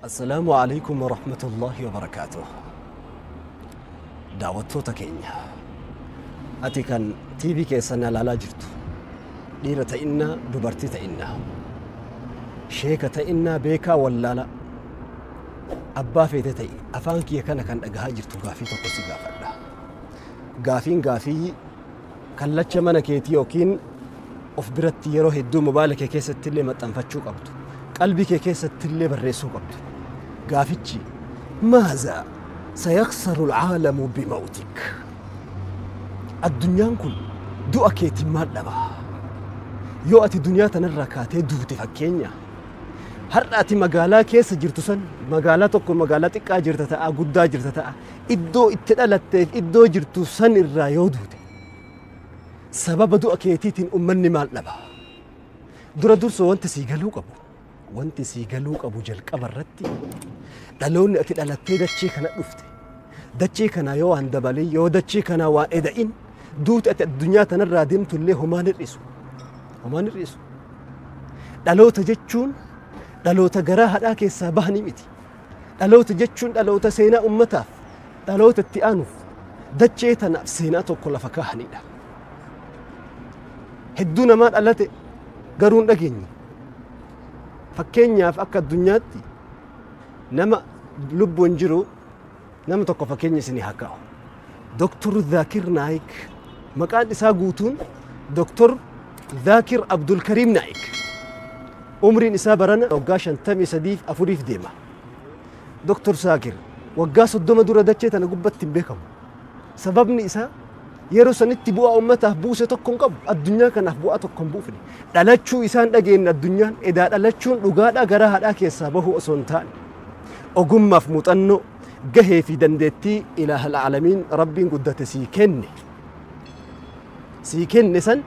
Assalaamu alaikum warahmatullaahi wabarakaatuh. Daawwattoota keenya, ati kan TV keessan ilaalaa jirtu, dhiira ta'innaa, dubartii ta'innaa, sheeka ta'innaa, beekaa wallaalaa, abbaa feete ta'i, afaan kiyya kana kan dhagahaa jirtu, gaafii tokko si gaafadha. Gaafiin gaafii kallacha mana keetii yookiin of biratti yeroo hedduu mobaayila kee keessatti illee maxxanfachuu qabdu. Qalbii kee keessatti illee barreessuu qabdu. Gaafichi: maaza sayaksaru alcaalamu bimawtik? Addunyaan kun du'a keetiin maal dhaba? Yoo ati duniyaa tanarraa kaatee duute, fakkeenya har'a ati magaalaa keessa jirtu san, magaalaa tokko, magaalaa xiqqaa jirta ta'a, guddaa jirta ta'a, iddoo itti dhalatteef iddoo jirtu san irraa yoo duute, sababa du'a keetiitiin ummanni maal dhaba? Dura dursoo wanti sii galuu qabu jalqaba irratti, dhaloonni ati dhalattee dachee kana dhufte, dachee kana yoo waan dabalin, yoo dachee kana waan eda'in, duuti ati addunyaa tanarraa deemtu illee homaan hir'isu, homaan hir'isu. Dhaloota jechuun dhaloota garaa hadhaa keessaa bahanii miti. Dhaloota jechuun dhaloota seenaa ummataaf, dhaloota itti aanuuf, dachee tanaaf seenaa tokko lafa kaa'anidha. Hedduu namaa dhalate garuu hin dhageenye. Fakkeenyaaf, akka addunyaatti nama lubbuun jiru nama tokko fakkeenya isinii haa kaa'u. Doktor Zaakir Naayik, maqaan isaa guutuun Doktor Zaakir Abdulkariim Naayik. Umriin isaa barana waggaa 53f afuriif deema. Doktor Zaakir waggaa 30 dura dachee tana gubbatti hin beekamu. Sababni isaa, yeroo sanitti bu'aa ummataaf buuse tokko hin qabu. Addunyaa kanaaf bu'aa tokko hin buufne. Dhalachuu isaan dhageenye addunyaan edaa dhalachuun dhugaadhaa garaa haadhaa keessaa bahuu osoo hin taane, ogummaaf muuxannoo, gahee fi dandeettii ilaahal aalamiin, Rabbiin guddate, sii kenne. Sii kenne san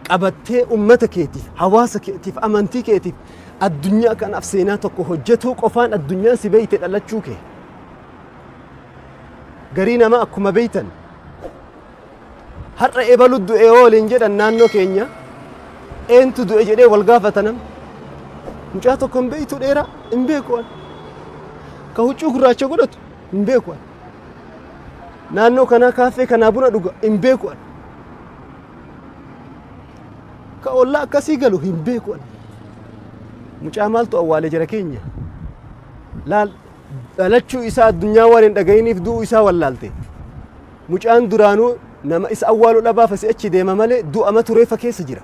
qabattee ummata keetiif, hawaasa keetiif, amantii keetiif, addunyaa kanaaf seenaa tokko hojjetuu qofaan addunyaan si beeyte dhalachuu kee. Garii namaa akkuma beeytan har'a ebalu du'e waliin jedhan, naannoo keenya eentu du'e jedhee wal gaafatanam. Mucaa tokko hin beeytu, dheeraa hin beeku an. Ka huccuu gurraacha godhatu hin beeku an. Naannoo kanaa kaaffee kanaa buna dhuga hin beeku an. Ka ollaa akkasii galu hin beeku an. Mucaa maaltu awwaale jara keenya? Laal, dhalachuu isaa addunyaa waan hin dhaga'iniif du'uu isaa wallaalte. Mucaan duraanuu nama isa awwaalu dhabaaf asii achi deema malee du'ama tureefa keessa jira.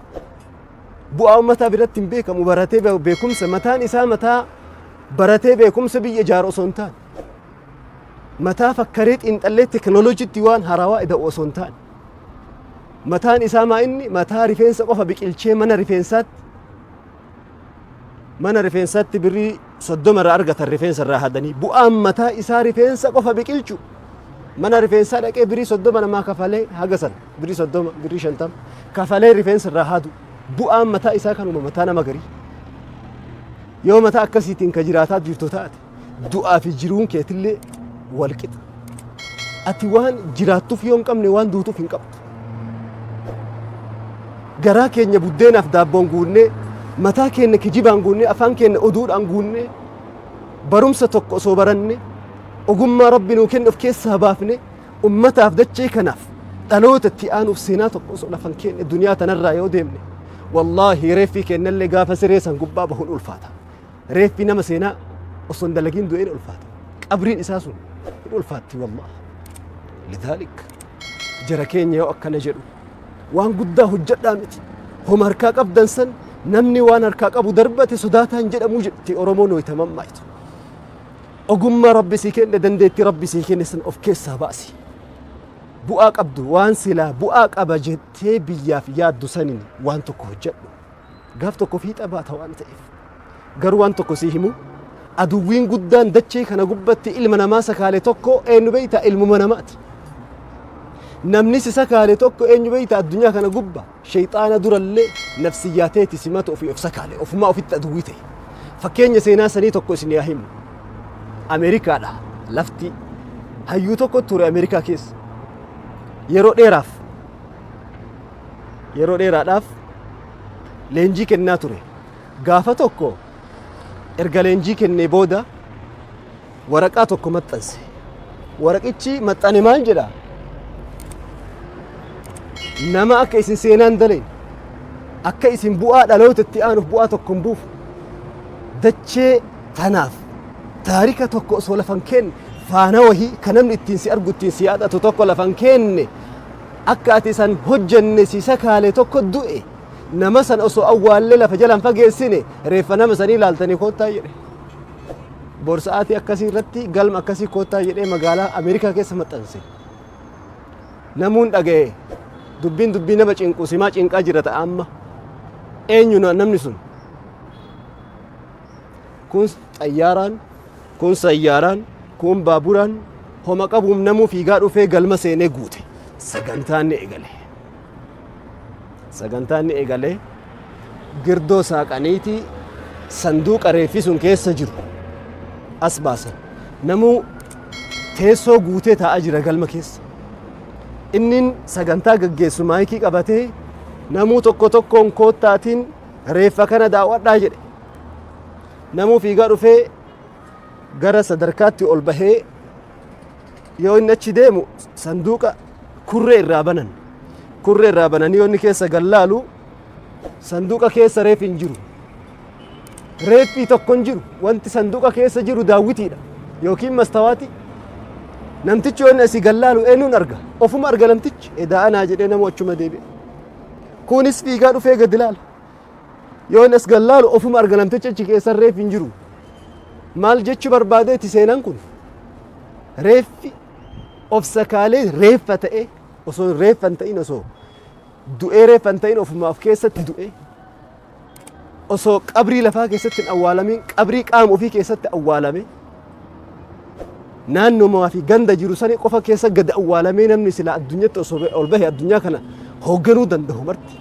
Bu'aa uummataa biratti hin beekamu. Baratee beekumsa mataan isaa mataa baratee beekumsa biyya ijaaru osoo hin taane, mataa fakkaree xiinxallee teknooloojiitti waan harawaa ida'u osoo hin taane, mataan isaa maa inni mataa rifeensa qofa biqilchee mana rifeensaatti birrii 30 irraa argatan rifeensa irraa hadanii, bu'aan mataa isaa rifeensa qofa biqilchu. Mana rifeensaa dhaqee birrii 30 namaa kafalee, haga san birrii 30, birrii 50 kafalee rifeensa irraa haadu, bu'aan mataa isaa kanuma. Mataa nama garii yoo mataa akkasiitiin ka jiraataa jirtu taate, du'aa fi jiruun keetillee wal qixa. Ati waan jiraattuuf yoo hin qabne, waan duutuuf hin qabdu. Garaa keenya buddeenaaf daabboon guunnee, mataa keenya kijibaan guunnee, afaan keenya oduudhaan guunnee, barumsa tokko osoo baranne, ogummaa Rabbi nuu kenne of keessaa baafne, ummataaf, dachee kanaaf, dhaloota itti aanuuf seenaa tokko osoo lafan kenne, duniyaa tanarraa yoo deemne, wallaahi reeffii kennallee gaafa siree san gubbaa bahuun ulfaata. Reeffi nama seenaa osoo hin dalagiin du'een ulfaata. Qabriin isaa sun hin ulfaatti wallaahi. Lidhaalik, jara keenya, yoo akkana jedhu waan guddaa hojjedhaa miti. Homa harkaa qabdan san, namni waan harkaa qabu darbate sodaataan jedhamuu jedhti Oromoon wayitaman maayitu. Ogummaa Rabbi sii kenne, dandeettii Rabbi sii kenne san of keessaa baasi. Bu'aa qabdu, waan silaa bu'aa qaba jettee biyyaaf yaaddu saniin waan tokko hojjedhu. Gaaf tokko fiixa baata waan ta'eef. Garuu waan tokko sii himu, aduwwiin guddaan dachee kana gubbatti ilma namaa sakaale tokko eenyu beeyta? Ilmuma namaati. Namni si sakaale tokko eenyu beeyta addunyaa kana gubba? Shayxaana durallee nafsiyyaateeti simatu ofii of sakaale, ofumaa ofitti aduwwii ta'e. Fakkeenya seenaa sanii tokko isin yaa himu. Ameerikaadha lafti, hayyuu tokko ture Ameerikaa keessa. Yeroo dheeraaf, yeroo dheeraadhaaf leenjii kennaa ture. Gaafa tokko erga leenjii kennee booda Waraqaa tokko maxxanse. Waraqichi maxxane maal jedha? Nama akka isin seenaan daleen, akka isin bu'aa dhaloota itti aanuuf bu'aa tokko hin buufne, dachee tanaaf taarika tokko osoo lafa hin kenne, faana wahii kan namni ittiin si argu ittiin si yaadatu tokko lafa hin kenne, akka ati san hojjenne si sakaale tokko du'e, nama san osoo awwaallee lafa jalaan fageessine reeffa nama sanii ilaaltanii koottaa jedhe. Bor sa'aatii akkasii irratti galma akkasii koottaa jedhee magaalaa Ameerikaa keessa maxxanse. Namuun dhaga'e dubbiin dubbii nama cinqu simaa cinqaa jira ta'a amma. Eenyu namni sun? Kun xayyaaraan, kun sayyaaraan, kun baaburaan homa qabuum namuu fiigaa dhufee galma seenee guute. Sagantaan ni eegale. Sagantaan ni eegale. Girdoo saaqaniiti sanduuqa reeffi sun keessa jiru as baasan. Namuu teessoo guutee taa'aa jira galma keessa. Innin sagantaa gaggeessu maayikii qabatee namuu tokko tokkoon koottaatiin reeffa kana daawwadhaa jedhe. Namuu fiigaa dhufee gara sadarkaatti ol bahee yoo inni achi deemu sanduuqa kurree irraa banan. Kurree irraa bananii yoo inni keessa gallaalu sanduuqa keessa reeffi hin jiru. Reeffii tokko hin jiru. Wanti sanduuqa keessa jiru daawwitiidha yookiin mastawaati. Namtichi yoo inni asii gallaalu eenyuun arga? Ofuma arga namtichi. Edaa anaa jedhee nama achuma deebi'a. Kunis fiigaa dhufee gadi laala. Yoo inni as gallaalu ofuma arga namtichi achi keessa reeffi hin jiru. Maal jechuu barbaadeeti seenaan kun? Reeffi of sakaalee reeffa ta'ee osoo reeffa hin ta'in osoo du'ee reeffa hin ta'in ofuma of keessatti du'ee osoo qabrii lafaa keessatti hin awwaalamin qabrii qaama ofii keessatti awwaalame naannomaa fi ganda jiru sanii qofa keessa gad awwaalamee namni silaa addunyatti osoo ol bahe addunyaa kana hoogganuu danda'u marti.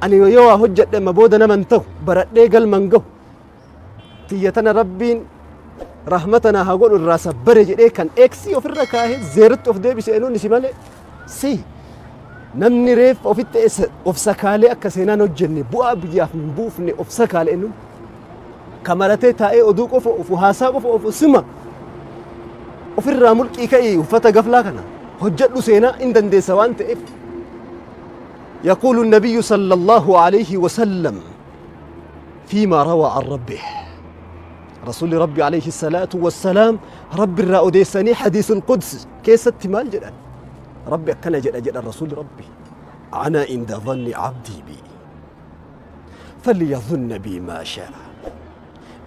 Ani yoo waa hojjedhe amma booda nama hin ta'u baradhee galma hin gahu tiyya tana rabbiin rahmata naa haa godhu irraa sabbare jedhee kan eeksii ofirra kaahee zeerotti of deebise eenyuun isi malee si namni reeffa ofitti of sakaalee akka seenaan hojjenne bu'aa biyyaaf hin buufne of sakaale eenyuun kamaratee taa'ee oduu qofa ofu haasaa qofa ofu sima ofirraa mulqii ka'ii uffata gaflaa kana hojjedhu seenaa in dandeessa waan ta'eef. يقول النبي صلى الله عليه وسلم فيما روى عن ربه رسول ربي عليه الصلاة والسلام ربي irraa odeessanii حديث القدس keessatti maal jedhan? Rabbi akkana jedha jedhan رسول ربي: أنا عند ظن عبدي بي فليظن بي ما شاء،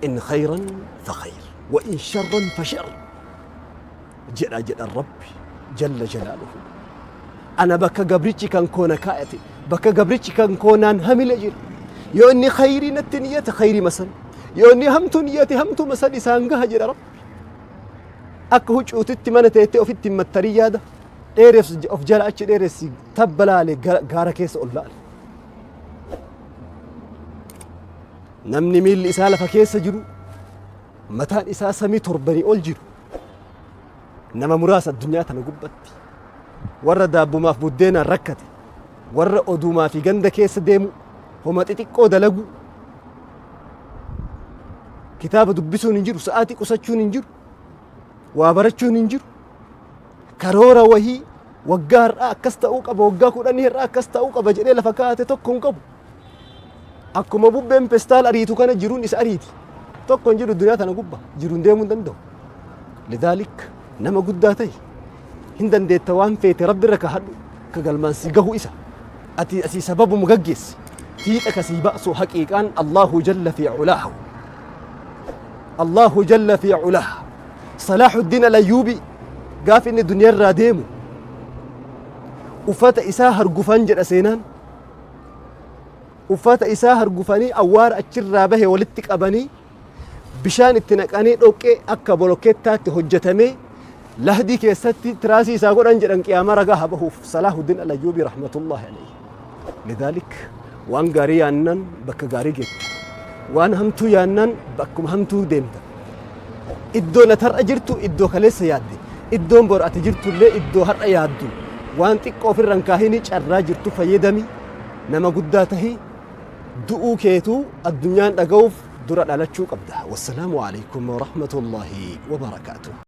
إن خيرا فخير وإن شرا فشر jedha jedhan Rabbi جل جلاله. Ana bakka gabrichi kan koona kaa'ate, bakka gabrichi kan koonaan hamile jira. Yoo inni khayrii natti niyyate khayrii masan, yoo inni hamtuu niyyate hamtuu masan isaan gaha jedha Rabbi. Akka huccuutitti mana teettee ofitti hin mattarii yaada dheeressi of jala achi dheeressi tabba laale gaara keessa ol laale. Namni miilli isaa lafa keessa jiru mataan isaa samii torbanii ol jiru nama muraasa addunyaa tana gubbatti. Warra daabbumaaf buddeenaan rakkate, warra oduumaa fi ganda keessa deemu, homa xixiqqoo dalagu, kitaaba dubbisuun hin jiru, sa'aatii qusachuun hin jiru, waa barachuun hin jiru, karoora wahii waggaa har'aa akkas ta'uu qaba, waggaa 10 har'aa akkas ta'uu qaba jedhee lafa kaa'ate tokko hin qabu. Akkuma bubbeen pestaal ariitu kana jiruun isa ariiti. Tokko hin jiru duniyaa tana gubba jiruun deemuu hin danda'u. لذلك nama guddaa ta'e hin dandeetta waan feete rabbi irra kaahadhu ka galmaan si gahu isa. Ati asii sababuma gaggeessi. Fiixa kasii ba'su haqiiqaan الله جل في علاه. الله جل في علاه. Salaahuddin Alayyuubi gaaf inni duniyaa irraa deemu uffata isaa hargufan jedha seenaan. Uffata isaa hargufanii awwaara achirraa bahe walitti qabanii bishaan itti naqanii dhoqqee akka bolokkeettaatti hojjetamee lahdii keessatti tiraasii isaa godhan jedhan qiyaamaa ragaa haa bahuuf Salaahuddin Alayyuubi رحمة الله عليه. لذلك waan gaarii yaannan bakka gaarii geetta. Waan hamtuu yaannan bakkuma hamtuu deemta. Iddoon ati har'a jirtu iddoo kaleessa yaadde. Iddoon bor ati jirtullee iddoo har'a yaaddu. Waan xiqqoo ofirra hin kaahini carraa jirtu fayyadami. Nama guddaa tahi du'uu keetuu addunyaan dhaga'uuf Dura dhalachuu qabda. Wassalaamu alaikum warahmatullaahi wabarakaatuh.